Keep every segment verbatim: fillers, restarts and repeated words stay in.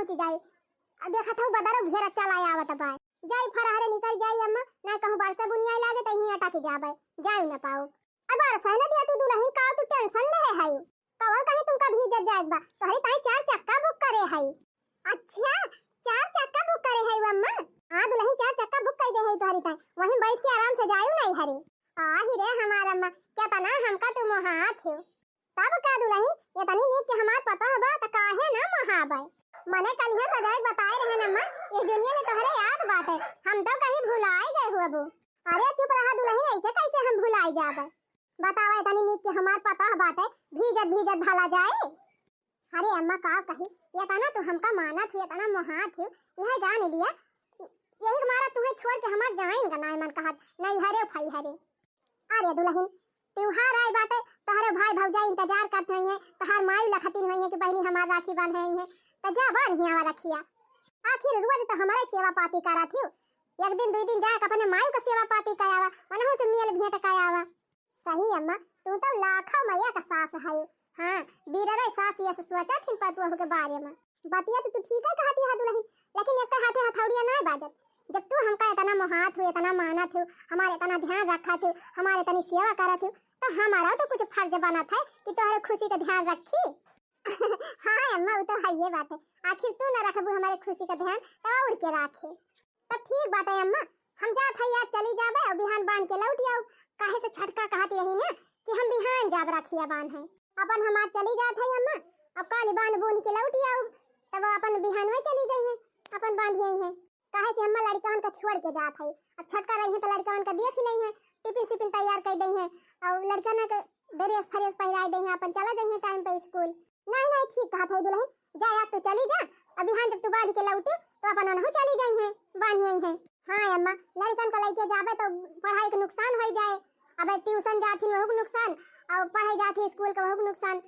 कि जाई। अब देखत हऊ बदरो घेरा चला आवत बा। जाई फरहरे निकल जाई अम्मा, ना कहूँ बरसे बुनियाई लागे त इहीं अटक जाबे, जाई न पाओ। अब बरसे न दिया तू दुलहिन, का तू tension लेहे हई? कवन कहीं तुमका भीजत जाए बा, तोहरी ताई चार चक्का book करे हई। अच्छा, चार चक्का book करे हई अम्मा? हाँ दुलहिन, चार चक्का book कर दे हई तोहरी ताई, वहीं बैठ के आराम से जायू नैहरे। आही रे हमार अम्मा, केतना हमका तू मोहात हो। तब का दुलहिन, एतनी नीक के हमार पतोह बा, त काहे ना मोहाबै? मने कलिहे सजोए बताए रहे न अम्मा, ये दुनिया ले तोहरे याद बाटे, हम तो कहीं भुलाए गए हुआ बू। अरे चुप रहा दुलहिन, ऐसे कैसे हम भुलाए जाबै? बतावा, एतनी नीक के हमार पतोह बाटे, भीजत भीजत भला जाए। अरे अम्मा का कही, एतना तो हमका मानत हो, एतना मोहात हो, यह जान लिया, यही के मारा तुम्हें छोड़ के हमार जाइन का नाय मन कहत, नैहरे फैहरे। अरे दुलहिन, त्योहार आए बाटे, तोहरे भाई भौजाई इंतजार करत हई हैं, तोहार माई लखतिन हई हैं कि बहिनी हमार राखी बांधे आई हैं, त जा बांध हियावा रखिया। आखिर रोज तो हमारे सेवा पाती करत हियो, एक दिन दुई दिन जाके अपने माई के सेवा पाती करावा, उनहु से मेल भेंट करावा। सही अम्मा, तू तो लाखों में एक सास हयो। हाँ, बीररे सास यस सोचत हिन पतोह के बारे में। बतिया तो तू ठीक है कहती है दुलहिन, लेकिन एक हाथे हथौड़िया नाय बाजत। जब तू हमका एतना मोहात हो, एतना मानत हो, हमार एतना ध्यान रखत हो, हमार एतनी सेवा करत हो, तो हमारा तो कुछ फर्ज बनत है कि तोहरे खुशी का ध्यान रखी। हाँ अम्मा, वो तो है ये बात है, आखिर तू न रखबू हमारे खुशी का ध्यान तो और के राखे। तब ठीक बाटे अम्मा, हम जात हई, आज चली जाबे और बिहान बांध के लौट आओ। काहे से छोटका कहत रही ना कि हम बिहान जाब रखिया बांधे। अपन हम आज चली जात हई अम्मा, अब काल बांध बूंद के लौट आओ, तब अपन बिहान में चली गई है, अपन बांध गई है। काहे से अम्मा लड़कवन का छोड़ के जात हई, अब छोटका रही है तो लड़कवन का देख ही लई है, टिफिन सिफिन तैयार कर दई है और लड़कन के ड्रेस फ्रेस पहिराए दई है, अपन चला जाई है टाइम पे स्कूल। नहीं नहीं, ठीक कहत है दुलहिन, जा आज तू चली जा, अब बिहान जब तू बांध के लौटी तो अपन ओनहु चली जाई है, बांध आई है। हाँ अम्मा, लड़कन का लइके जाबे तो पढ़ाई के नुकसान हो जाए, अब ट्यूशन जात ही वहू के नुकसान, और पढ़े जात ही स्कूल का वहू के नुकसान।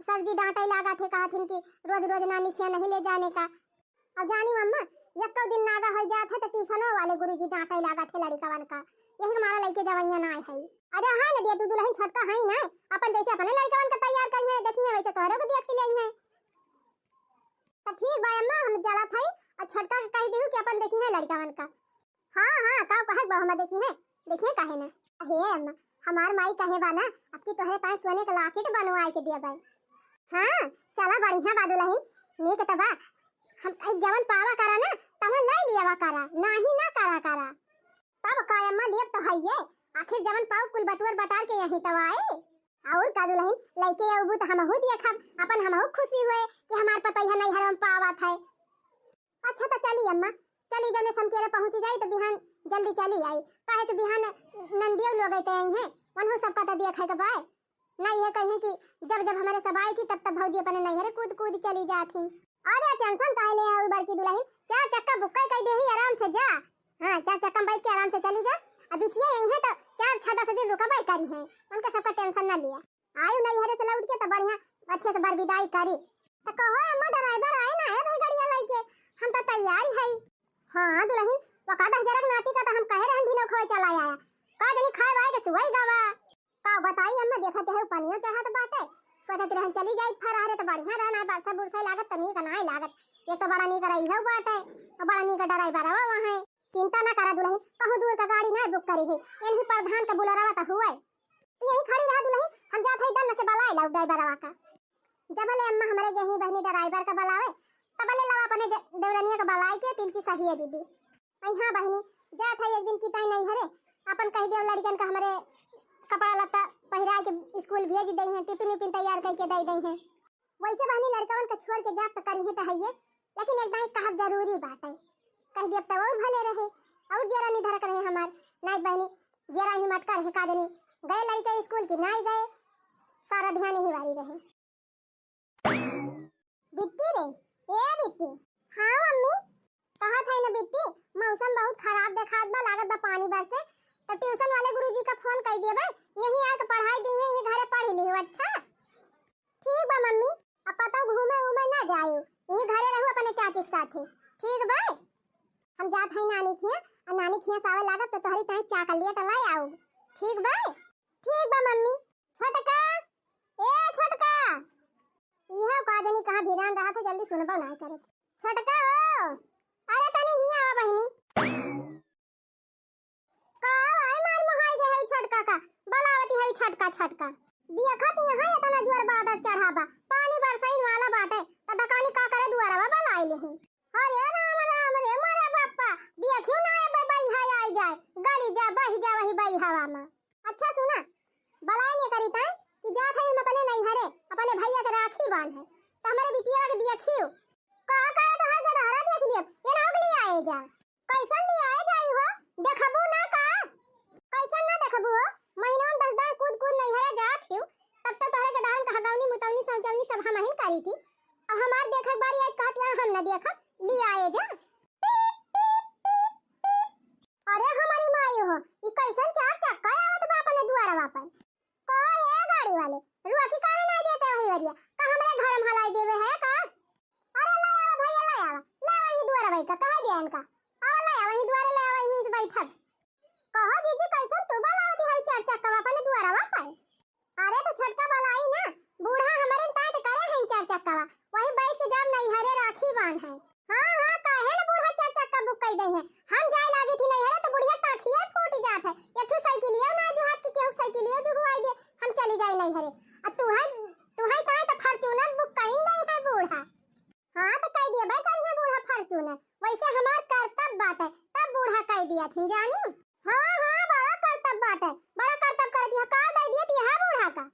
सर जी डांटे लागत है, कहत हिन कि रोज रोज नानी खिया नहीं ले जाने का। अब जानी अम्मा, यक्को दिन नागा हो जात है तो ट्यूशनो वाले गुरुजी डांटे लागत है लड़कवन का, यही के मारा लइके जवैया ना है। अरे हाँ न दिया तू दुलहिन, छोटका है ना, अपन जैसे अपने लड़कवन का तैयार करी है, देखी है वैसे तोहरे को देख के ले आई है। तो ठीक बा अम्मा, हम चलत हई और छोटका के कह दिहू कि अपन देखी है लड़कवन का। हाँ हाँ, का कहे बा, हम देखी है, देखिए काहे ना। हे अम्मा, हमार माई कहे बा ना, अब की तोहरे पास सोने का लाकेट बनवाए के दिया बा। हाँ, चला बढ़िया बा दुलहिन, नीक तो बा। हम कही जवन पावा करा ना, तवन ले लियावा करा, नाही ना करा करा। तब का अम्मा, लेब तो हइये, आखिर जवन पाऊ कुल बटुअर बटार के यहीं तो आए। और का दुलहिन, लइके अउबू तो हमहू देखब, अपन हमहू खुशी हुए कि हमार पतोहिया नैहर में पावत है। अच्छा तो चली अम्मा, चली जौने समकेरे पहुँची जाई तो बिहान जल्दी चली आई, काहे से बिहान नंदियो लोग अइते आई हैं, उन्हों सबका तो देखे के बाय। ना यह कही कि जब जब हमारे सब आई थी तब तब भौजी अपने नैहरे कूद कूद चली जात थी। अरे टेंशन काहे ले है बड़की दुलहिन, चार चक्का बुक्का कह दे ही आराम से जा। हाँ, चार चक्का में बैठ के आराम से चली जा। अब बिटिया यही है तो चार छह दस दिन रुकबे करी है, उनका सबका टेंशन ना लिया। आयु नैहरे से लौट के तो बढ़िया अच्छे से बरबिदाई करी। तो कहो अम्मा ड्राइवर आए ना है भाई गड़िया लेके, हम तो तैयार ही है। हाँ दुलहिन, वका दस जरक नाती का तो हम कहे रहन भिनौ खवाई चला आया, का जनी खाए वाए के सुवई गवा। का बताई अम्मा, देखत है पनियो चढ़त बाटे, सोचत रहन चली जाई फरहरे तो बढ़िया रहना है, बरसा बुरसा लागत तो नीक नाय लागत। एक तो बड़ा नीक रही है बाटे, और बड़ा नीक ड्राइवर है वहाँ। चिंता ना करा दुलहिन, कहूँ दूर का गाड़ी ना बुक करी है, यही प्रधान का बुलरवा तो हुए। तू यही खड़ी रहा दुलहिन, हम जात है दन से बलाए लाऊ ड्राइवरवा का। जबले अम्मा हमरे गही बहनी ड्राइवर का बलावे, तबले लावा अपने ज-, देवरनिया का बलाए के तिनकी सहिए दीदी। आई हाँ बहनी, जात है एक दिन की ताई नैहरे, अपन कह दिया लड़कन का हमरे कपड़ा लत्ता पहिराए के स्कूल भेज दई हैं, टिफिन उफिन तैयार करके दे दई हैं। वैसे बहनी लड़कवन के छोड़ के जात तो करी ही तो है ये, लेकिन एक दाई कहब जरूरी बात है, कह दिया तब और भले रहे, और जेरा निधरक रहे हमार। नाई बहनी, जेरा ही मटका रहे का जनी, गए लड़के स्कूल की नाई गए, सारा ध्यान यही वाली रहे। बिट्टी रे, ए बिट्टी। हाँ मम्मी। कहत है ना बिट्टी, मौसम बहुत खराब देखात बा, लागत बा पानी बरसे, तो ट्यूशन वाले गुरुजी का फोन कर दिए बा, यहीं आके पढ़ाई दी है, ये घरे पढ़ लिहो। अच्छा ठीक बा मम्मी, अब पता घूमे उमे ना जायो, यहीं घरे रहू अपने चाची के साथे। ठीक बा, हम जात है नानी खिया, और नानी खिया सावे लागत तो तोहरी ताई चॉकलेट लाई आऊ। ठीक बा, ठीक बा मम्मी। छोटका, ए छोटका, इहो का जनी कहाँ भिरान रहा था, जल्दी सुनबो ना करत। छोटका हो, अरे तनी हियाँ आवा बहिनी। का आए मार मोहाई जे हई छोटका का, बोलावती हई छोटका, छोटका। देखत यहाँ इतना जोर बादर चढ़ा बा, पानी बरसइन वाला बाटे, त दकानी का करे दुआरवा बलाई लेही। अरे राम राम रे, मोरे बापा, देखियो ना ए बे, बइहा आई जाए, गड़ी जा, बहि जा वही बइहावा में। अच्छा सुना, बलाई ने करी ताई कि जात हई हम अपने नैहरे, अपने भैया के राखी बांधे, त हमरे बिटिया के देखियो। का करे तोहार गदहरा देख लियो, ये ना ले आए जा। कैसन ले आए जाई हो, देखबू ना का? कैसन ना देखबू हो, महीनों में दस दाई कूद कूद नैहरे जात हियो, तब तो तोहरे गदहन का हगौनी मुतौनी शौचौनी सब हमहिन करी थी। अब हमार देखक बारी आई कहत यहाँ हम ना देखब, ले आए जा। पीप, पीप, पीप, पीप। अरे हमारी माई हो, ई कैसन चार चक्का आवत बा अपने दुआरवा पर। का हे गाड़ी वाले, रुआ की काहे नहीं देते वही वरिया? का हमरे घर में हलाई देवे है का? अरे ले आवा भैया, ले आवा, ले आवा ही दुआरवा का, कहे दिया इनका। आवा ले आवा ही दुआरे, ले आवा ही से बैठब। कहो जीजी, कैसन तू बोलावती है चार चक्का अपने दुआरवा पर? अरे तो छोटका वाला आई ना, बूढ़ा हमरे ताय तो करे हैं चार चक्का वा, वही बैठ के जाब नैहरे राखी बांध है। हाँ, हाँ, काहे न बूढ़ा चार चक्का बुक कई दई है। हम जाए लागी थी नैहरे तो बुढ़िया ताखिए फूट जात है। एक ठो साइकिलियो ना जुहात के केहू साइकिलियो जुगवाई दे, हम चली जाए नैहरे। आ तू है, तू है ताय तो Fortuner बुक कई दई है बूढ़ा। हाँ, तो कह दिया भाई, करिहे बूढ़ा Fortuner। वैसे हमार करतब बाटे, तब बूढ़ा कह दिया थी, जानी? हाँ, हाँ, बड़ा करतब बाटे, बड़ा करतब कर दिया, का दे दिया थी, हाँ, बूढ़ा का?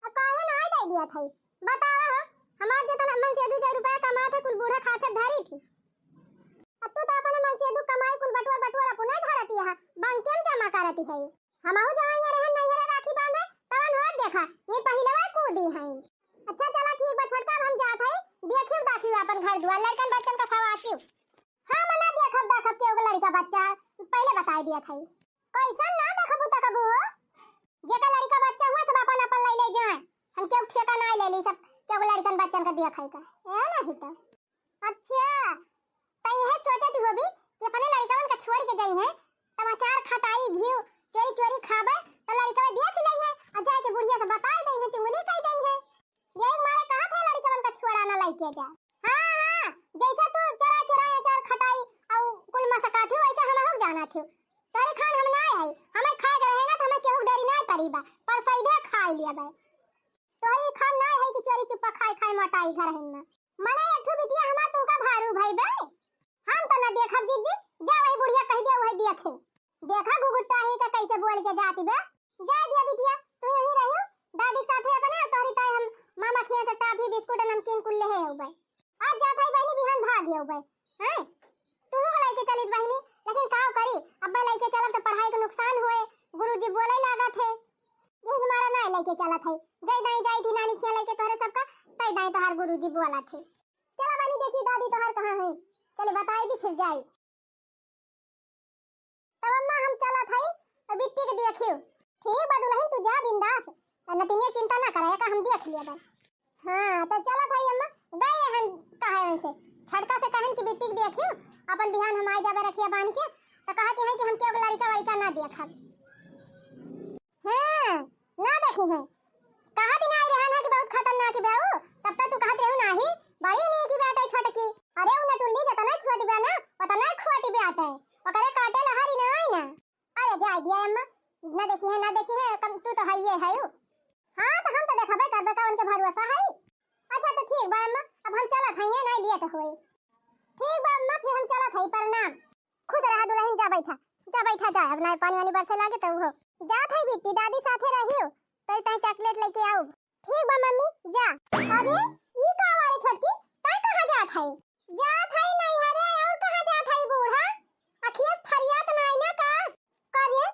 अब काहे ना दे दिया था? बतावा हो, हमार जितना मनसेधु जे रुपया कमात है, कुल बूढ़ा खाते धरी थी। अब तू तो अपने मनसेधु कमाई कुल बटुआ, बटुआ अपने धरती है, बैंक में जमा करती है। हमहू जवानिया रहन नैहरे राखी बांधे, तवन होत देखा, ये पहिलवा कूदी हैं। अच्छा चला ठीक बा छोटका, अब हम जात हई, देखिब दाखी अपन घर दुआर, लड़कन बच्चन का सवासिब। हम ना देखब, देखब केहू के लड़का बच्चा, पहले बताई दिया था। कैसन ना देखबू तकबू हो, जेकर लड़का बच्चा हुआ सब अपन अपन ले ले जाए, हम केहू ठेका ना ले ली, सब केहू के लड़कन बच्चन का देखई का, ए नहीं तो। अच्छा, त इहे सोचत होबी कि अपने लड़िकवन का छोड़ के जइहें, तब अचार खटाई घिउ चोरी चोरी खाबे, त लड़िकवे देख लइहें, आ जाए के बुढ़िया से बताई दइहें, चुंगली कई दइहें। यही मारे कहत है लड़िकवन का छोड़ा ना लइके जा। हाँ, हाँ, जैसे तू चोरा चोरा अचार खटाई अउ कुल मसकात हो, वैसे हम हो जाना थे। तोरी खान हम ना आई, हमें खाए के रहे ना, तो हमें केहू डरी ना परी बा, पर सीधे खाई लिया बे। तोरी खान ना है कि चोरी चुप्पा खाए खाए मोटाई घर है ना। मने एक ठो बिटिया हमार तुमका भारू भई बे। हम तो ना देखब जीजी, जा वही बुढ़िया कह दे वही देखे। देखा गुगुट्टा ही का कैसे बोल के जाती बे। जा दिया बिटिया, तू यहीं रहियो, दादी के साथे अपने, और तोहरी ताई हम मामा खिया से टाफी बिस्कुट नमकीन कुल ले है बे। आज जात है बहनी बिहान भाग गयो बे। हैं? तू को लेके चलित बहनी, लेकिन का करी, अब मैं लेके चलब तो पढ़ाई के नुकसान होए, गुरुजी बोले लागत है। जिस मारा ना लेके चलत है, जय दाई जाई थी नानी खिया लेके तोहरे सबका, तय दाई तोहार गुरुजी बोलत है। चला बनी देखी दादी तोहार कहाँ है, चले बताई दी फिर जाई। तब अम्मा हम चलत हई, तो बिट्टी के देखियो। ठीक बा दुल्हन, तू जा बिंदास, और नतिनिया चिंता ना करे, एका हम देख लिया बा। हाँ, तो चलत हई अम्मा, गए हन कहे उनसे, छोटका से कहन कि बिट्टी के देखियो, अपन बिहान हम आए जाबे रखिया बांध के, तो कहत है कि हम केहू के लड़िका वड़िका ना देखब। हाँ, ना देखी है। कहा दिन आई रहन है कि बहुत खतरनाक बा ऊ, तब तक तू कहत रहू नाही, बड़ी नीक बाटे छोटकी। अरे उ नटुल्ली जतना छोट बा ना, उतना खोट बाटे। ओकरे काटे लहारी ना आई ना। अरे जाए दिया अम्मा, ना देखी है, ना देखी है, कम तू तो हइये है ऊ। हाँ, तो हम तो देखबे करबे का, उनके भरोसा है। अच्छा तो ठीक बा अम्मा, अब हम चलत हइये, ना लेट होई। ठीक बा अम्मा, फिर हम चलत हई, प्रणाम। खुश रहा दुल्हन, जा बैठा, जा बैठा, जा, अब ना पानी वानी बरसे लागे तो हो। जात है बिट्टी, दादी साथे रहियो, तो तई चॉकलेट लेके आओ। ठीक बा मम्मी, जा। अरे, ई का वाले छोटकी, तई कहाँ जात है? जात है नैहरे, और कहाँ जात है बूढ़ा? अखियस फरियात नाई ना का? करे,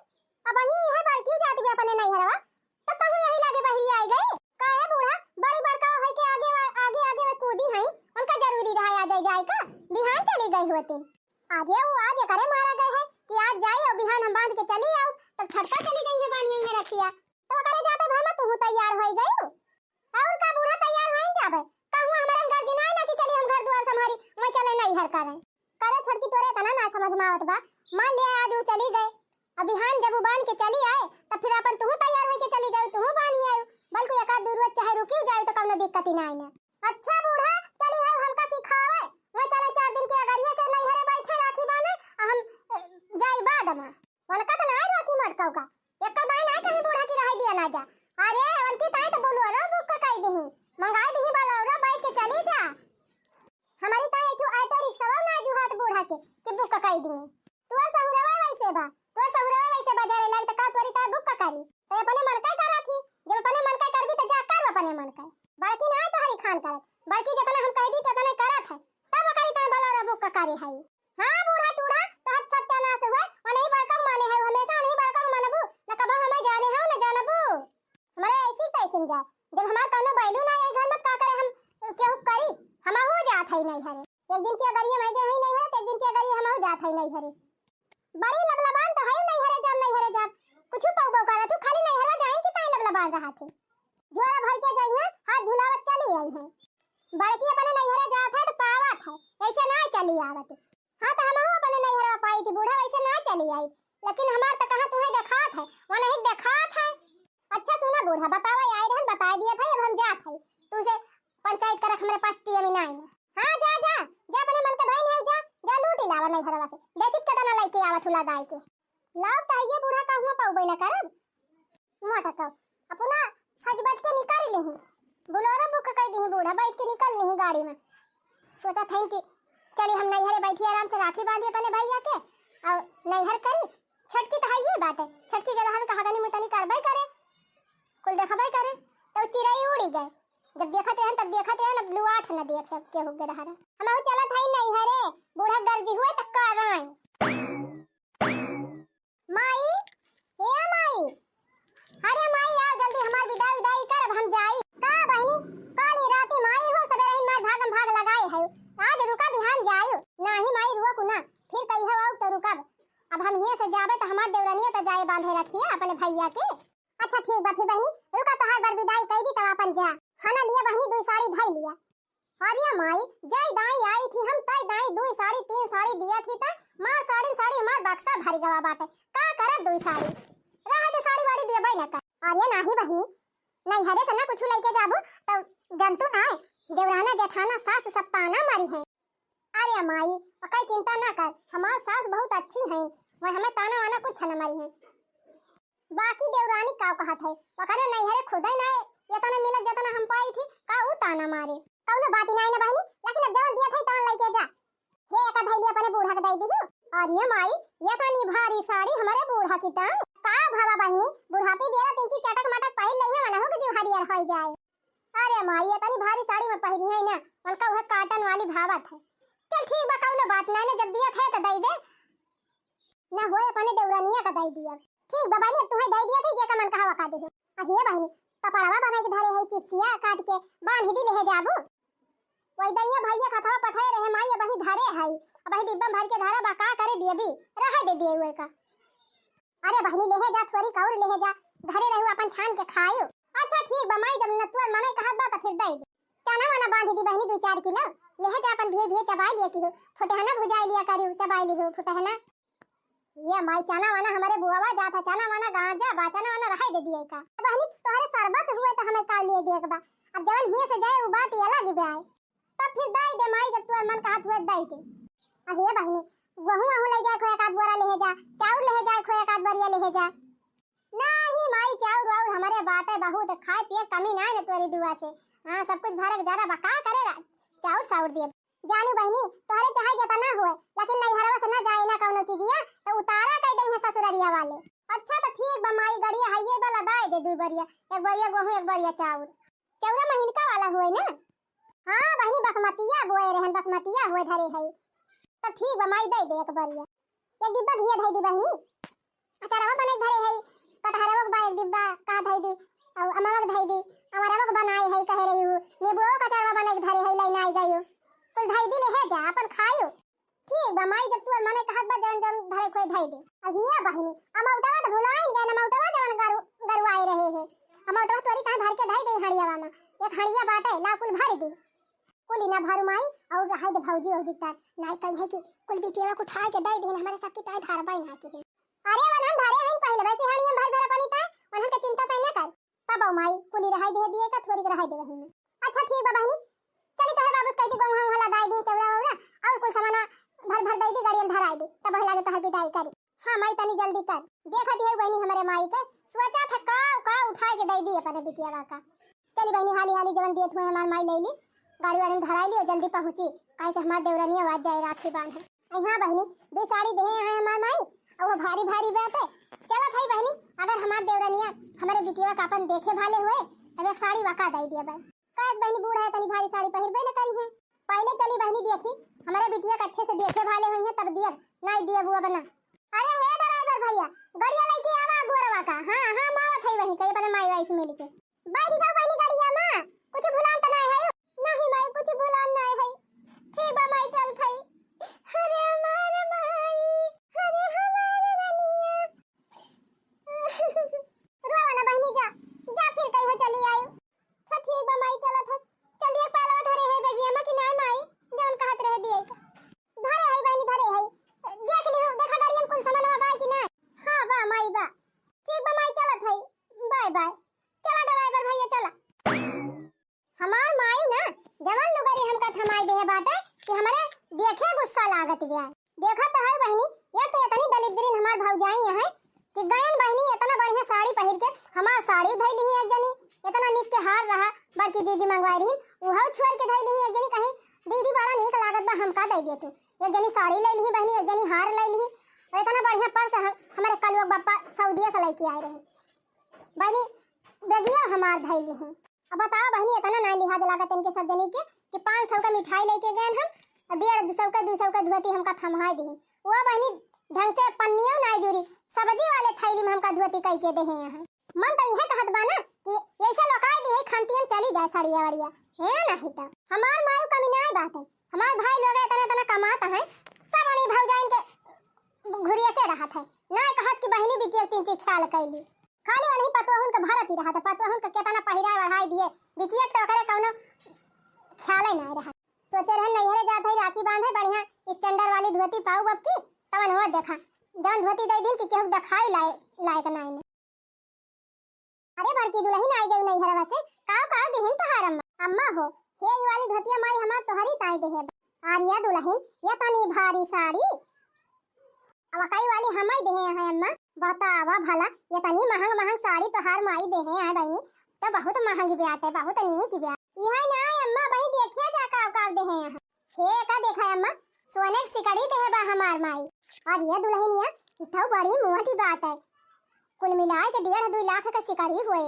अब ही है बड़की जात भी अपने नैहरवा, तो कहूँ यही लागे बहरी आई गई। काहे बूढ़ा, बड़ी बड़का होई के आगे वा-, आगे, आगे में कूदी हैं, उनका जरूरी रहा आ जाए जाए का, बिहान चली गई होती। आज ये वो आज एकरे मारा गए है कि आज जाई और बिहान हम बांध के चली आऊ, तब छटका चली गई है बानिया ये रखिया। तो ओकरे जाते भर में तू तैयार होई गई। और का बूढ़ा तैयार होई जाबे, कहूँ हमारे घर जिनाए ना कि चली हम घर दुआर संभारी, मैं चले नहीं हर करे। करे छोटकी तोरे इतना ना समझ में आवत बा, मान लिया आज वो चली गए, अब बिहान जब वो बांध के चली आए, तब फिर अपन तू तैयार होई के चली जाऊ, तू बांध आऊ, बल्कि एक आध दू रोज चाहे रुकी जाऊ तो कौनो दिक्कत ही ना आई ना। अच्छा बूढ़ा, चली है हमका सिखावे, मैं कौका, एको दाई नाहीं कहीं बूढ़ा की रहै दिया ना जा। अरे, उनकी ताई तो बोलेरो बुक कइ दिही, मंगाइ दिही बोलेरो, बैठ के चली जा। हमरी ताई एक ठो ऑटो रिक्शा ना जुहात बूढ़ा के, कि बुक कइ दिही। तोर सहुरवा वैसे बा, तोर सहुरवा वैसे बा, जरे लाग त का तोरी ताई बुक करी? तो अपने मन का करा थी, जब अपने मन का करबी तो जा कर अपने मन का। बड़की ना तोहरी खान करत, बड़की जितना हम कहि दी तो उतना करत है, तब ओकरी ताई बोलेरो बुक करी है। हाँ बूढ़ा टूढ़ा, तोहर सत्यानाश हुए, उन्हीं बड़का के माने है, हमेशा उन्हीं बड़का के मानबू, न कबो हमें जाने हो न जानबू। हमरे ऐसी तैसी जाए, जब हमार कौनो value ना है घर में, का करे हम केहू करी, हमहू जात है नैहरे। एक दिन के अगरिया मैं गए है नैहरे, तो एक दिन के अगरिया हमहू जात है नैहरे। बड़ी लबलबान तो है नैहरे जाब, नैहरे जाब, कुछ पौबो करत हूँ, खाली नैहरे जाइन की ताई लबलबान रहा थे। झोरा भर के जाइए, हाथ झुलावत चली आई है। बड़की अपने नैहरे जात है तो पावत है, ऐसे ना चली आवत। हाँ, तो हमहू अपने नैहरवा पाई थी बूढ़ा, वैसे ना चली आई, लेकिन हमार तो कहाँ तुम्हें देखात है, वो नहीं देखात है। अच्छा सुना बूढ़ा, बतावा आई रहन, बताए दिए भाई, अब हम जात है, तू से पंचायत करक हमरे पास टीएम ही ना आई। हाँ जा जा जा, अपने मन के भाई नहीं जा, जा लूट ही लावा नैहरवा से, देखित केतना लइके आवत हुला दाई के। लाव तो ये बूढ़ा का हुआ पाऊ ना करब। मोटा तो अपना सज बज के निकल लिही, बोलेरो बुक कइ दिही बूढ़ा, बैठ के निकल लिही गाड़ी में। सोचा था कि चली हम नैहरे बैठी आराम से राखी बांधी अपने भैया के और नैहर करी। छोटकी तो है ये बात है, छोटकी के रहन कहा गनी मुतनी करबे करे, कुल देखबे करे। तो चिड़ई उड़ी गए, जब देखत रहन तब देखत रहन, अब लुआठ न देखे अब केहू के रहन। हम चलत है नैहरे, बूढ़ा गर्जी हुए तो कराई। माई, हे माई, अरे माई, आओ जल्दी हमार विदाई विदाई कर, अब हम जाई। का बहिनी, काली राती माई हो सबेरे ही मार भागम भाग लगाए है, आज रुका बिहान जायो। नाही माई रुको ना, फिर कही हो तो रुकब। अब हम हिये से जाबे तो हमार देवरनिया तो जाए बांधे रखिए अपने भैया के। अच्छा ठीक बा फिर बहिनी, रुका तोहार बर विदाई कई दी तब अपन जा। खाना लिया बहिनी, दुई साड़ी धई लिया। अरे माई, जय दाई आई थी हम, तय दाई दुई साड़ी तीन साड़ी दिया थी, त मार साड़ी साड़ी हमार बक्सा भर गवा बाटे। का करब दुई साड़ी? रहे दे साड़ी वाड़ी देबे न कर। अरे नाही बहिनी, नैहरे से ना कुछ लेके जाबू तो जंतु ना, देवराना जेठाना सास सब ताना मारी है। अरे माई, ओकर चिंता ना कर, हमार सास बहुत अच्छी हैं, वह हमें ताना वाना कुछ न मारी हैं। बाकी देवरानी का कहत है, ओकरे नैहरे खुदे ना एतना मिलत जतना हम पाई थी, का ऊ ताना मारे? कौनो बात ही नाई ना बहिनी, लेकिन अब जवन दिया था तवन लेके जा। हे एका धैली अपने बूढ़ा के दे दिहु। अरे माई, ये तनी भारी साड़ी हमारे बूढ़ा की त का भवा बहिनी, बुढ़ापी बेरा तिनकी चटक मटक पहिर लइहे, वनहु के जीव हरियर होई जाए। अरे माई, ये तनी भारी साड़ी में पहिरी है ना, उनका वह cotton वाली भावत है। चल ठीक बा, कौनो बात नाई ना, जब दिया था तो दे दे। ना होए अपने देवरनिया का दे दिया। ठीक बा बहिनी, अब तुहे दे दिया था, जेका मन कहा वका दे। अहिए बहिनी, पपड़वा बनाई के धरे है, चिप्सिया काट के बांध दी, लेहे जाबू। वही दइया भैया खतवा पठाए रहे माई, अबही धरे है, अबही डिब्बा में भर के धरा बा, का करे देबी, रहे दे दिए हुए का। अरे बहिनी, लेहे जा, थोरी कौर लेहे जा, घरे रहू अपन छान के खायू। अच्छा ठीक बा माई, जब नतुआ मनई कहत बा त फिर दे दे। चना वना बांध दी बहिनी, दुई चार किलो, लेहे जा अपन भिये भिये चबाई लिया किहू, फुटहना भुजाई लिया करियो, चबाई लिहू फुटहना। ये माई, चना वना हमरे बुआवा जात है, चना वना गांजा बा, चना वना रहाई दे दिए का। बहिनी तोहरे सरबस हुए तो हमें का लिए दिए के बा, अब जवन हिये से जाए उ बात ये अलग बा। तब फिर दे दे माई, जब तोर मन कहत हुए दे दे। अहे बहिनी, गहूं अहूं ले जाए खो एक आध बोरा लेहे जा, चाउर लेहे जाए खो एक आध बोरिया लेहे जा। नाही माई, चाउर वाउर हमरे बाटे बहुत, खाए पिए कमी ना है तोरी दुआ से। हाँ, सब कुछ भरक जरा बा, का करे रा-, चाउर साउर दिए। जानी बहिनी, तोहरे चाहे जेतना होए, लेकिन नैहरवा से ना जाए ना कौनो चीजिया, तो उतारा कह दे है ससुररिया वाले। अच्छा तो ठीक बा माई, गड़िया हइये बा, लदाए दे दू बोरिया, एक बोरिया गहूं, एक बोरिया चाउर। चौरा महीनका वाला हुए ना? हाँ बहिनी, बसमतिया बोए रहन, बसमतिया हुए धरे है। तब ठीक बा माई, दे दे एक बोरिया। एक डिब्बा घिया धई दी बहिनी। अचारवा बने धरे है, कटहरवा के बा एक डिब्बा, का धई दी, और अमवा के धई दी, अमरवा के बनाए है, कहे रही हूँ, नींबुओ का अचारवा बने धरे है, लेना आई गई। कुल धई दी, लेहे जा, अपन खायू। ठीक बा माई, जब तू मने कहत बा जवन जवन धरे खोए धई दे। अहिया बहिनी, अमौटवा तो भुलाइन गए, अमौटवा जवन गरु-, गरुआए रहे है। अमौटवा तोरी कहाँ भर के धई दे हड़ियावा में। एक हड़िया बाटे, ला कुल भर दे। कुली ना भरू माई, और रहाई दे भौजी, भौजी तार। नाई कही है कि कुल बिटियावा को उठाए के दे दे, हमारे सबकी ताई धारबाई ना की है। अरे वनहन धरे हैं पहले, वैसे हड़िया में भर भर अपनी ताई, वनहन के चिंता ताई ना कर। तब माई, कुली रहाई दे दिए का, थोड़ी के रहाई दे वही में। अच्छा ठीक बा बहिनी, चली तोहरे बाबू से कह दी, गोइहाँ उहाँ लदाई दी, चौरा वौरा, और कुल सामाना भर भर दे दी, गाड़ियन धराई दी, तब वही लागे तोहर विदाई करी। हाँ माई, तनी जल्दी कर। देखत है बहिनी हमरे माई के, सोचा था का का उठाए के दे दी अपने बिटिया का। चली बहिनी, हाली हाली जवन दियत हुए हमार माई ले ली, गाड़ी वाड़ी में धराई ली और जल्दी पहुँची, काहे से हमार देवरनिया आज जाए राखी बांधे। आई हाँ बहिनी, दो साड़ी देहे हैं हमार माई, और वो भारी भारी बात है। चलत है बहिनी, अगर हमार देवरनिया हमारे बिटिया का अपन देखे भाले हुए, तब एक साड़ी वका दे दिया बहिनी। काहे बहिनी, बूढ़ा है, तनी भारी साड़ी पहिरबे न करी है। पहले चली बहिनी देखी, हमारे बिटिया के अच्छे से देखे भाले हुई है, तब दियब, नहीं दियब वो बना। अरे हे ड्राइवर भैया, गड़िया लेके आवा गोरवा का। हाँ हाँ, हम आवत है वहीं कहीं अपने माई वाई से मिल के। बैठ जाओ बहिनी गड़िया में, कुछ भुलान तो नहीं है? नहीं माई, कुछ भुलान नहीं है। ठीक बा माई, चल थई। अरे हमार माई, अरे हमार रनिया। रोवा ना बहिनी, जा, जा फिर कहीं चली आयो। अच्छा ठीक बा माई, चलत है। चल दिए पालवा धरे है बगिया में कि नाय माई, जौन कहत रहे दिए का। धरे है बहिनी, धरे है। देख ली हो, देखा गाड़ियन कुल सामानवा बा कि नाय? हाँ बा माई बा। ठीक बा माई, चलत है। बाय बाय। चला ड्राइवर भैया, चला। हमार माई ना जवन लुगरी हमका थमाई देहे बाटे कि हमरे देखे गुस्सा लागत बा। देखत तो है बहिनी, एक तो इतनी दलिद्रीन हमार भौजाई है कि गयन बहिनी इतना बढ़िया साड़ी पहिर के हमार साड़ी धइली ही एक जनी, इतना निक के हार रहा बड़की दीदी मंगवाई रही, उहो छोड़ के धइली ही एक जनी, कहीं दीदी बड़ा निक लागत बा, हमका दे दे तू। एक जनी साड़ी ले ली बहिनी, एक जनी हार ले ली, और इतना बढ़िया पर्स हम, हमारे कलुआ बप्पा सऊदिया से लेके आए रहे बहिनी, बेगिया हमार धइली ही। अब बताओ बहिनी, इतना ना लिहाज लागत इनके सब जनी के कि पाँच सौ का मिठाई लेके गए हम, और डेढ़ सौ का, दो सौ का धोती हमका थमहाई दी। वो बहिनी ढंग से पन्नियों ना जुड़ी, सब्जी वाले थैली में हमका धोती कई के देहे हैं। मन तो यह कहत बा ना कि ऐसे लोकाई दी है, खंतियन चली जाए सड़िया वड़िया। है नहीं तो हमार मायू कमी ना बात है, हमार भाई लोग इतना इतना कमाता है, सब उन्हीं भौजाइन के घुरिया से रहत है। ना कहत कि बहिनी बिटिया तीन चीज ख्याल कैली, खाली वही पतोहुन के भरत ही रहत है। पतोहुन के केतना पहिराए ओढ़ाई दिए, बिटिया के तो ओकरे कौनो ख्याले ना रहत। सोचे रहन नैहरे जात है राखी बांधे, बढ़िया स्टैंडर्ड वाली धोती पाऊ अब की, तवन हो देखा जौन धोती दे दिन कि केहू देखाई लाए, लायक ना है। अरे बड़की दुलहिन आई गई नैहरवा से, काव काव दिहिन तोहार अम्मा? अम्मा हो, हे ई वाली धोतिया माई हमार तोहरी ताई देहे बा। अरे दुलहिन, ये तनी भारी साड़ी, अब कई वाली हमाई देहे हैं अम्मा। बतावा भला, ये तनी महंग महंग साड़ी तोहार माई देहे हैं बहिनी, तो बहुत महंग ब्याट है, बहुत नीक ब्याट। यह ना अम्मा, वही देखिया जा काव काव देहे हैं। हे का देखा अम्मा, सोने के सिकड़ी देहे बा हमार माई। और ये दुलहिनिया, इतौ बड़ी मोटी बात है, कुल मिलाए के डेढ़ दुई लाख के सिकड़ी हुए,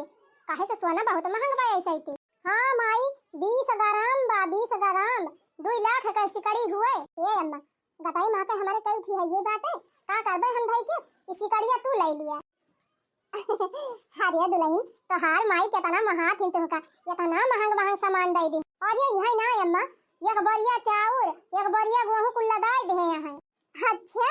काहे से सोना बहुत महंग बा ऐसे ही। हाँ माई, बीस ग्राम बा, बीस ग्राम, दुई लाख के सिकड़ी हुए। ए अम्मा, गटाई माँ के हमारे कई उठी है ये बात है, का करबे हम धई के, ई सिकड़िया तू ले लिया। अरे दुलहिन, तोहार माई केतना महात हिन तुहका, एतना महंग महंग सामान दे दी। और ये इहे ना अम्मा, एक बोरिया चाउर, एक बोरिया गेहूं कुल लदाई देहे हैं। अच्छा,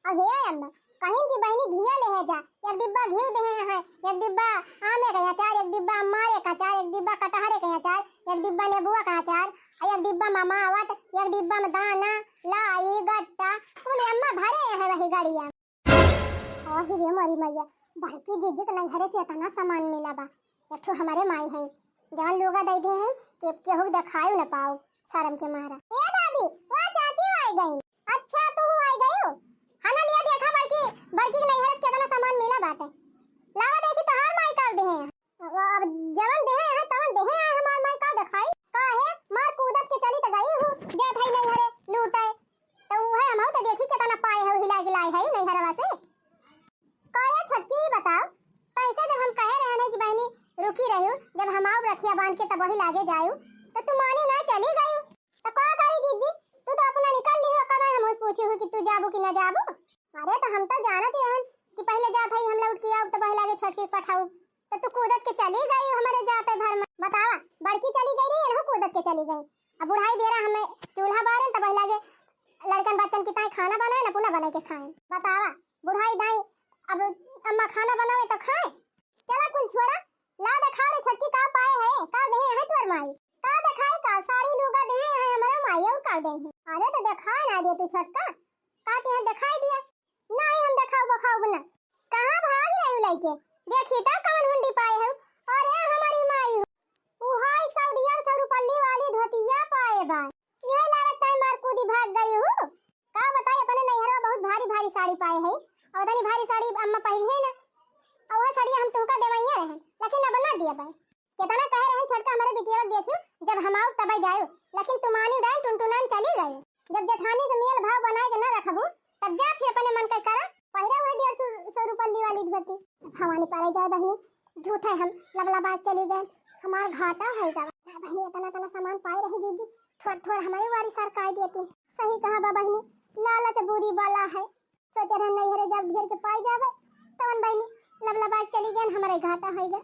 अब हे अम्मा, कहिन की बहिनी घिया लेहे जा, एक डिब्बा घिउ देहे हैं, एक डिब्बा आमे के अचार, एक डिब्बा अम्मारे के अचार, एक डिब्बा कटहरे के अचार, एक डिब्बा नेबुआ के अचार, आ एक डिब्बा ममावट, एक डिब्बा में दाना, लाई, गट्टा, कुल अम्मा भरे हैं वही गड़िया। ओही रे मोरी मैया, बड़की जीजी के नैहरे से इतना सामान मिला बा। एक ठो हमारे माई है, जवन लुगा दे दे हैं कि केहू देखाई न पाओ शर्म के मारा। ए दादी, वो चाची आई गई। अच्छा, तू आई गई हो? हना लिया देखा बड़की, बड़की के नैहरे से कितना सामान मिला बाटे। लावा देखी तोहार माई का दे हैं। अब जवन देहे हैं, तवन देहे हैं, हमार माई का देखाई? का है, मार कूदत के चली त गई हूँ, जात है नैहरे लूटे। तो उहे हमहू तो देखी केतना पाए हो, हिला के लाए है नैहरवा से। का ये छोटकी, बताओ, कैसे जब हम कहे रहे नहीं कि बहिनी रुकी रहू, जब हम आऊ रखिया बांध के तब वही लागे जायू, तो तू मानी ना चली गयू। तो का करी जीजी, तू तो अपना निकल ली हो, कब हम पूछी हूँ कि तू जाबू कि ना जाबू? अरे तो हम तो जानत ही रहन कि पहले जात है हम लौट के आऊ तो पहले आगे छोटकी पठाऊ, तो तू कूदत के चली गई हमारे जाते भर में। बतावा, बड़की चली गई नहीं, इनहू कूदत के चली गई। अब बुढ़ाई बेरा हमें चूल्हा बारन तो पहले आगे लड़कन बच्चन की ताई खाना बनाए ना, पुना बनाए के खाए। बतावा, बुढ़ाई दाई अब अम्मा खाना बनावे तो खाए। चला कुल छोड़ा, ला देखाओ रे छोटकी का पाए है, का देहे है तोर माई? का देखाई का, साड़ी लुगा देहे है हमारा माई, और का देहे? अरे तो देखाए ना दे तू छोटका, का देहे देखाई दिया। नहीं हम देखाऊ बखाऊ ना। कहाँ भाग रहे हो लइके? देखी तो कौन हुंडी पाए हो। अरे हमारी माई हो, उहाई सौ डेढ़ सौ रुपल्ली वाली धोतिया पाए बा। यह लागत ताई मार कूदी भाग गई हूँ। का बताई, अपने नैहरवा बहुत भारी भारी साड़ी पाए है, अउर तनी भारी साड़ी अम्मा पहिरी है ना, अउर वह साड़ी हम तुमका देवइया रहन, लेकिन अब ना दिया भाई। केतना कहे रहन छोटका हमरे बिटिया के देखियो, जब हम आउ तबै जायो, लेकिन तू मानी डाइन टुनटुनान चली गई। जब जेठानी से मेल भाव बनाए के ना रखबू, तब जा फिर अपने मन के करा, पहिरा वही डेढ़ सौ, सौ रुपया वाली धोती। भवानी पारे जाए बहिनी, झूठे हम लबलाबाज चली गए, हमार घाटा है गवा। ना बहिनी, इतना इतना सामान पाए रही जीजी, थोड़ थोड़ हमारे वारी सरकाई देती। सही कहा बा बहिनी, लालच बुरी बला है। सोचे रहन नैहरे जब ढेर के पाई जावे, तवन बहिनी लबलबाई चली गए, हमारे घाटा होई गए।